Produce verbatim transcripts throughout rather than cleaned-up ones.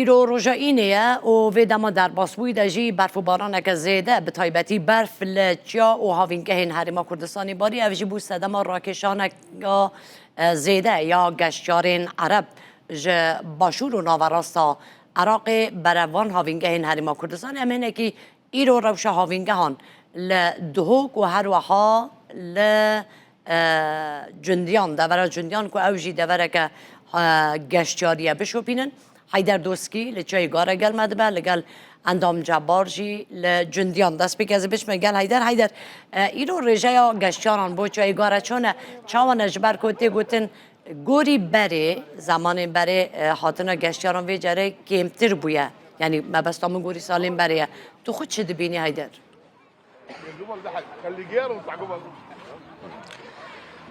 Îro roja Înê ye û vê dema derbasbûyî de jî berf û baraneke zêde, bi taybetî berf li çiya û havîngehên Herêma Kurdistanê barî. Ev jî bû sedema rakêşaneka, e, zêde ya geştyarên Ereb ji başûr û naverasta Iraqê berev van havîngehên Herêma Kurdistanê. Em hinekî îro rewşa havîngehan li Duhok û her wiha li, e, Cundiyan, devera Cundiyan ku ew jî devereke, e, geştyarî ye, bişopînin. Heyder Doskî li Çiyayê Gare gel me dibe, li gel Endam Cebar jî li Cundiyan. Destpêkê ez ê biçime gel Heyder. Heyder, e, îro rêjeya geştyaran bo Çiyayê Gare çawa ne? Çawa ne, ji ber ku tê gotin gorî berê, zemanên berê, e, hatina geştyaran vê carê kêmtir bûye. Yanî mebesta min gorî salên berê ye. Tu xwe çi dibînî Heyder?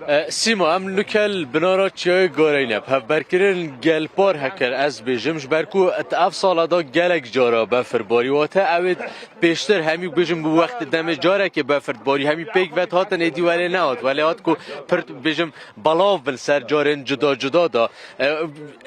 E, Sîma, em nuke li binara Çiyayê Gareyî ne. Bi hevberkirin gelpar heke ez bêjim, ji ber ku ev sala da gelek cara befir barî. Wate ew ê pêştir hemî bêjim bi wextê demê carekê befir barî. Hemî pêk vet hatin êdî welê nehat. Welê hat ku pir bêjim belav bin ser carên cuda cuda da. E,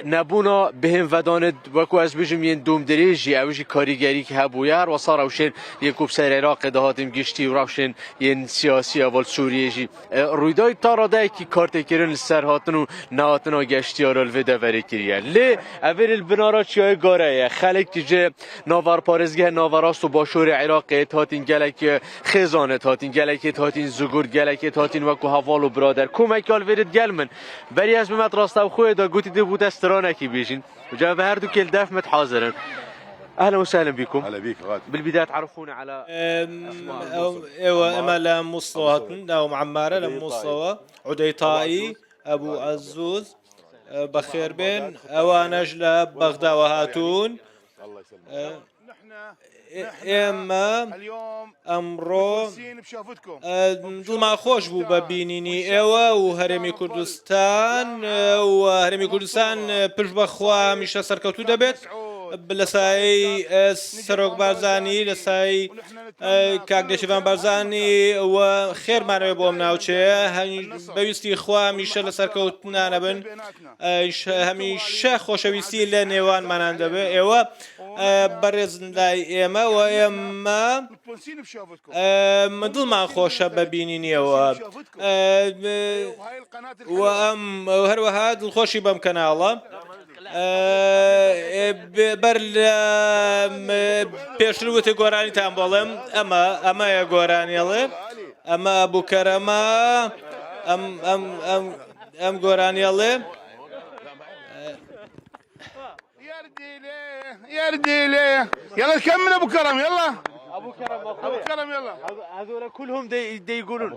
nebûna bihên vedanê, wekû ez bêjim, yên domdirêj jî, ew jî karîgerîk hebûye. Her wesa rewşên yên ku bi ser Iraqê de hatin giştî û rewşên yên siyasî heval Sûriyê jî, e, rûyda ta radeyekî kartêkirin li ser hatin û nehatina geştiyara li vê deverê kiriye. Lê evê li binara Çiyayê Gare ye. Xelk ji nava parêzgeha naverast û başûrê Iraqê hatin gelek, e, xêzan ê hatin, gelekê hatin zigurt, gelekê hatin wekû heval û birader. Komekî li vêrê digel min. Berî ez bimet rastewxoyê de gotî dê bû te stranekî bêjîn. Ca bi her du kêl def mit hazir in. Ehlen we sehlen bîkum. هلا بيك غالي. Bil bidayet arifûne ala. Em, ew, ewa, ema le Mustafa hatun, navim Ammare, le Mustafa, Udeytaî, Ebu Azuz, e, bexêr bên. Ewana ji le Bexdawa hatun. E, e, ême emro, e, dilma xweş bû be bînînî êwe û Herêmî Kurdistan, e, û Herêmî Kurdistan, e, pişt be xwe hemîşe serkewtû debêt. Bi lesayî, e, Serok Barzanî, lesayî, e, Kak Neçîvan Barzanî we xêr mane bo em navçeye. Hem-, bewîstî xwe hemîşe li serkewtina nebin. E, ş-, hemîşe xoşewîstî li nêwan manan debe. Êwe, e, berêzindayî ême we ême, e, min dilman xoşe be bînînî êwe. E, we em, e, her wiha dilxweşî bem kenala. E, e, be-, ber li, em, pêştir witê goranî tam bolim. Ema, ema ye goranî li. Ema Ebu Kerema. Em, em, em, em goranî li. Yerdili, yerdili. Yalla kemmil Ebu Kerem, yalla. Ebu Kerem, Ebu Kerem, yalla. Hezole kulhum de, de yegulun.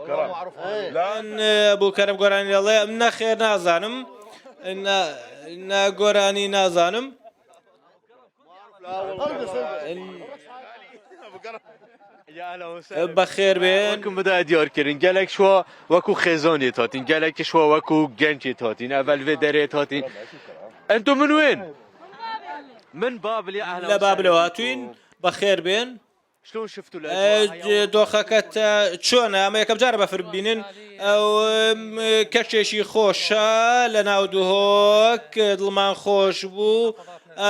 Len, e, Ebu Kerem goranî yalla. Ne xêr nazanim. Ne, ne goranî nazanim. Bexêr bên. Wekî min de diyar kirin. Gelek şwa wekû xêzanê hatin. Gelek şwa wekû gencê hatin. Evel vê derê hatin. Entum min wên? Min Babilê, ehlen. Le Babilê hatûn. Bexêr bên. Şlon şiftu le. E, doxeke te çone? Em yekem care befir bibînin. Ew, em, keşeşî xweş e, li nav Duhok, dilman xweş bû. E,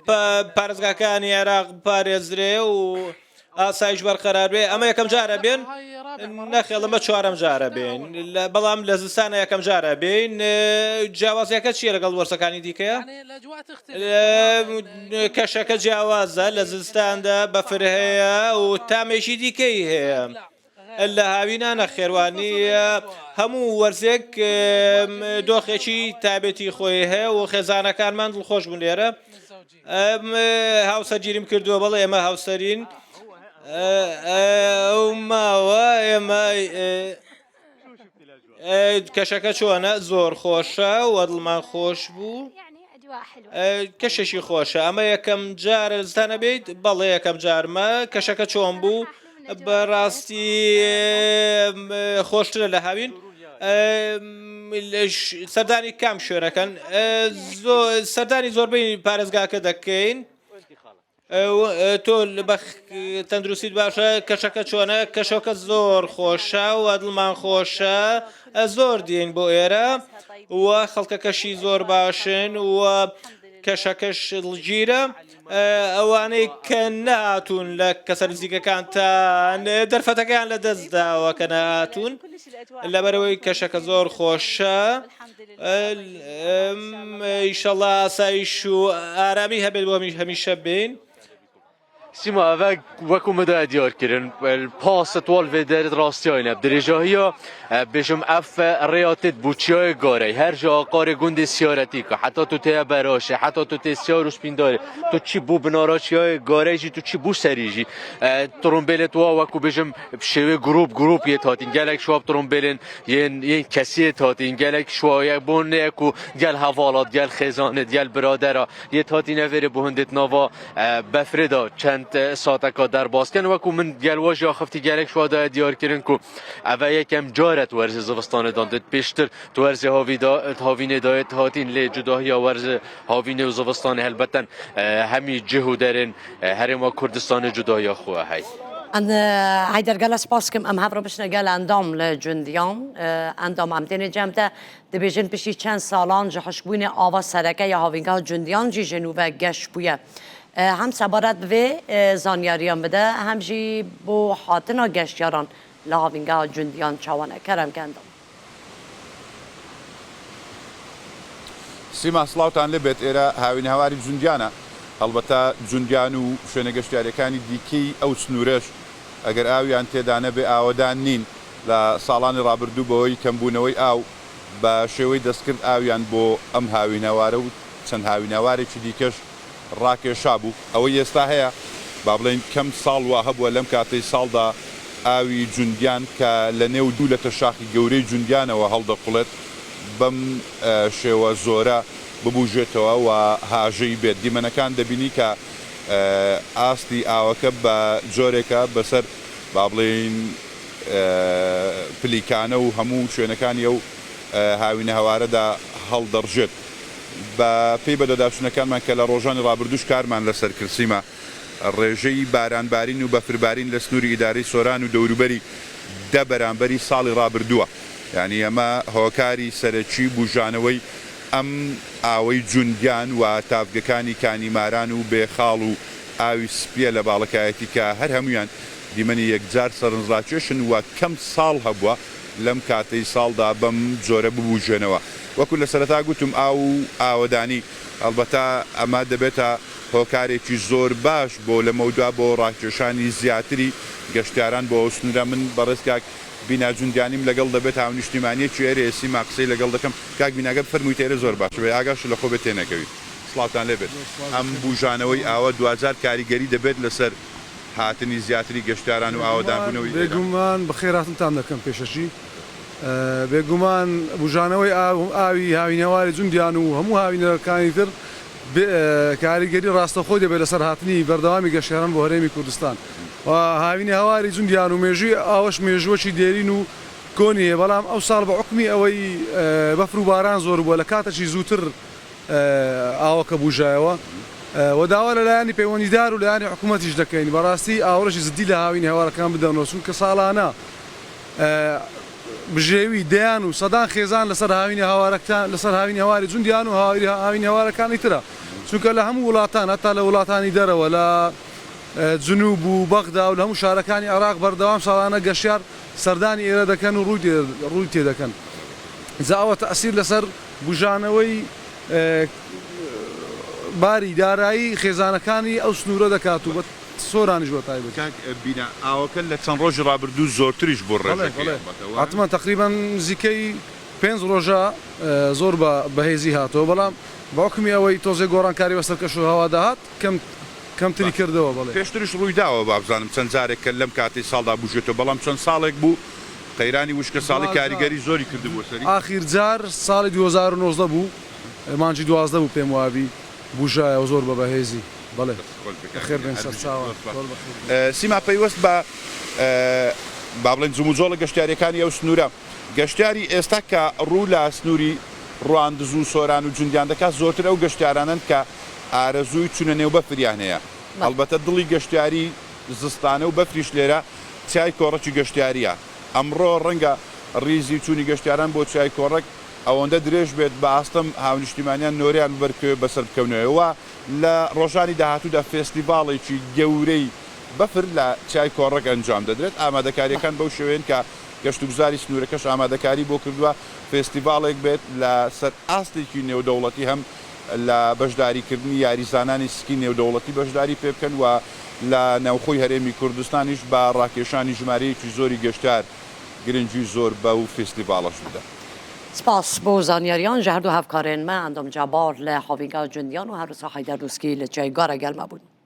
pa-, parêzgakanî Iraq parêzirê û asayîş berqerar bê. Em yekem care bên. Nexêl, em çarem care bên. Le-, belam li Zistana yekem care bên. E, ciyawaziyeke çi ye legel wersekanî dîke? E, keşeke ciyawaz e, li Zistan de befir heye û tamêşî dîkeyî heye. Li hawîna nexêr wa nî, e, hemû werzek, e, doxekî taybetî xwe heye û xêzanekar me dilxweş bûn lêre. Em, e, hawsergîrî min kirduwe, belê ême hawserîn. E, e, ew mawe, ême, e, e, keşeke çone? Zor xweş e, we dilman xweş bû. E, keşeşî xweş e. Ema yekem car li Zistana bêyît? Belê yekem car me. Keşeke çon bû? Bi rastî, e, xweştir e li hawîn. E, li ş-, serdanî kam şorekin? E, zo-, serdanî zorbeyî parêzgaheke dekeyn. E, w-, e, to li bex-, tenduristî baş e, keşeke çon e? Keşeke zor xweş e, we dilman xweş e. E, zor dîn bo êre. We xelkeke şî zor baş in. We کەشەکەش دڵگیرە. ئەوانەی کە نەهاتوون لە کەسە نزیکەکانتان دەرفەتەکەیان لە دەست داوە کە نەهاتوون، لەبەرەوەی کەشەکە زۆر خۆشە. ئیشەڵا ئاسایش و ئارامی هەبێت بۆ هەمیشە بین. سیما، ئەڤە وەکو مدایە دیار کردن، پاست وال vê derê rastiyayne. Dirêjahiya, e, bêjim ev rêya têt bo çiyayê Garey. Her ji aqarê gundê Siyaretî ke heta tu têye Beraşê, heta tu tê Siyar û Spîndarê, tu çî bo binara çiyayê Garey jî, tu çî bo serî jî. E, trombêlê tu wa wekû bêjim bi şêwê grûp grûp yê hatîn. Gelek şwa bi trombêlên yên, yên kesî yê hatîn. Gelek şwa yek bo nê ku gel hevalat, gel xêzanê, gel biradera yê hatîne vêrê bo hindêt nava e, befrê de çend, e, sateka derbas kin. Wekû min gel we jî axifte gelek şwa daye diyar kirin ku ev e yekem car e tu werzê zivistanê dan dit. Pêştir tu werzê havî da, havînê dayê hatîn lê cudahiya werzê havînê û zivistanê helbeten, e, hemî cih û derên, e, herêma Kurdistanê cudahiya xwe hey. Em, e, Heyder, gele spas kim. Em hev re bişine gel endam li Cundiyan. E, endam em tênê cem te. Dibêjin piştî çend salan ji hişkbûnê ava sereke ya havîngeha Cundiyan jî ji nû ve geş bûye. E, hem sebaret bi vê, e, zanyariyan bide, hem jî bo hatina geştyaran li havîngeha Cundiyan çawan e. Kerem ke endam. سیما، سڵاوتان لێ بێت. ئێرە هاوینهواری جوندیانە. هەڵبەتە جوندیان و شوێنە گەشتیاریەکانی دیکەی ئەو سنوورەش ئەگەر ئاویان تێدا نەبێ ئاوەدان نین. لە ساڵانی ڕابردوو بەوەی کەمبوونەوەی ئاو بە شێوەی دەستکرد ئاویان بۆ ئەم هاوینەوارە و چەند هاوینەوارێکی دیکەش ڕاکێشا بوو. ئەوەی ئێستا هەیە، با بڵێن کەم ساڵ وا هەبووە لەم کاتەی ساڵدا ئاوی جوندیان کە لە نێو دوو لەتە شاخی گەورەی جوندیانەوە هەڵدەقوڵێت، بەم شێوە زۆرە ببوژێتەوە و هاژەی بێت. دیمەنەکان دەبینی کە ئاستی ئاوەکە بە جۆرێکە بەسەر، با بڵێن، پلیکانە و هەموو شوێنەکانی ئەو هاوینە هەوارەدا هەڵدەڕژێت. بە پێی بەدەداشتنەکانمان کە لە ڕۆژانی ڕابردووش کارمان لەسەر کرد، سیما، ڕێژەی بارانبارین و بەفربارین لە سنووری ئیدارەی سۆران و دەوروبەری دە بەرامبەری ساڵی ڕابردووە. یعنی ئەمە هۆکاری سەرەکی بوژانەوەی ئەم ئاوەی جوندیان و تاڤگەکانی کانیماران و بێخاڵ و ئاوی سپیە لە باڵەکایەتی کە هەر هەمویان دیمەنی یەکجار سەرنجڕاکێشن و کەم ساڵ هەبووە لەم کاتەی ساڵدا بەم جۆرە ببوژێنەوە. وەکو لە سەرەتا گوتم، ئاو و ئاوەدانی، هەڵبەتە ئەمە دەبێتە هۆکارێکی زۆر باش بۆ لەمەودوا بۆ ڕاکێشانی زیاتری گەشتیاران بۆ ئەو سنوورە. من بەڕێز کاک بینا جوندیانیم لەگەڵ دەبێت، هاونیشتیمانیەکی ئێرەیە، سیما، قسەی لەگەڵ دەکەم. کاک بینا، گەر بفەرموویت ئێرە زۆر باش بێ، ئاگاش لە خۆ بێ تێنەکەوی. سڵاوتان لێ بێت. ئەم بوژانەوەی ئاوە دواجار کاریگەری دەبێت لەسەر هاتنی زیاتری گەشتیاران و ئاوەدانبوونەوەی ئێرە. بێگومان بەخێرهاتنتان دەکەم پێشەکی. بێگومان بوژانەوەی ئاوی هاوینەواری جوندیان و هەموو هاوینەکانی تر کاریگەری ڕاستەخۆی دەبێت لەسەر هاتنی بەردەوامی گەشتیاران بۆ هەرێمی کوردستان. و هاوینە هەواری جوندیان و مێژووی ئاوەش مێژووەکی دێرین و کۆنی هەیە، بەڵام ئەو ساڵ بە حکمی ئەوەی بەفر و باران زۆر بووە لە کاتەکی زووتر ئاوەکە بوژایەوە. و داوا لە لایەنی پەیوەندیدار و لایەنی حکوومەتیش دەکەین بەڕاستی ئاوڕێکی زدی لە هاوین هێوارەکان بدەنەوە، چونکە ساڵانە بژێوی دەیان و سەدان خێزان لەسەر هاوینی هاوارەکتان، لەسەر هاوینی هاواری جوندیان و هاواری هاوینی هاوارەکانی ترە، چونکە لە هەموو وڵاتان، هەتا لە وڵاتانی دەرەوە، لە جنوب و بەغدا و لە هەموو شارەکانی عێراق بەردەوام ساڵانە گەشتیار سەردانی ئێرە دەکەن و ڕووی تێ دەکەن. جا ئەوە تەئسیر لەسەر بوژانەوەی باری دارایی خێزانەکانی ئەو سنوورە دەکات و بە سۆرانیش بە تایبەت. کاک بینا، ئاوەکە لە چەند ڕۆژی ڕابردوو زۆرتریش بوو ڕێژەکەی. حتمما تەقریبەن نزیکەی پێنج ڕۆژە زۆر بە بەهێزی هاتەوە، بەڵام بە حکمی ئەوەی تۆزێ گۆڕانکاری بەسەر کەش و هەوادا هات، کەم کەمتری کردەوە. بەڵێ. پێشتریش ڕووی داوە، بابزانم چەند جارێک کە لەم کاتەی ساڵدا بوژێتەوە، بەڵام چەند ساڵێک بوو قەیرانی وشکە ساڵی کاریگەری زۆری کردبوو سەری. ئاخیر جار ساڵی دوو هەزار و نۆزدە بوو، مانگی دوازدە بوو پێم وابی بوژایەوە زۆر بە بەهێزی. بەڵێ. خێر بێن سەرچاوە. سیما، پەیوەست بە با بڵێن جموجۆڵە گەشتیاریەکانی ئەو سنوورە، گەشتیاری ئێستا کە ڕوو لە سنووری ڕواندز و سۆران و جوندیان دەکات، زۆرتر ئەو گەشتیارانن کە ئارەزووی چوونە نێو بەفریان هەیە. هەڵبەتە دڵی گەشتیاری زستانە و بەفریش لێرە چیای کۆڕەکی گەشتیاریە. ئەمڕۆ ڕەنگە ڕیزی چوونی گەشتیاران بۆ چیای کۆڕەک ئەوەندە درێژ بێت بە ئاستەم هاونیشتیمانیان نۆریان ببەر کوێ بەسەر بکەونەوەوە. لە ڕۆژانی داهاتوودا فێستیڤاڵێکی گەورەی بەفر لە چای کۆڕەک ئەنجام دەدرێت. ئامادەکاریەکان بەو شێوەیەن کە گەشتوگوزاری سنوورەکەش ئامادەکاری بۆ کردووە. فێستیڤاڵێک بێت لە سەر ئاستێکی نێودەوڵەتی، هەم لە بەشداریکردنی یاریزانانی سکی نێودەوڵەتی بەشداری پێ بکەن و لە ناوخۆی هەرێمی کوردستانیش بە ڕاکێشانی ژمارەیەکی زۆری گەشتار گرنگی زۆر بە و فێستیڤاڵەش بدەن. سپاس بۆ زانیاریان ژە هەردوو هەفکارێن مە ئەندام جەبار لە هاوینگا جندیان و هەروسا حەیدەر دوسکی لە جێگارە گەلمە بوون.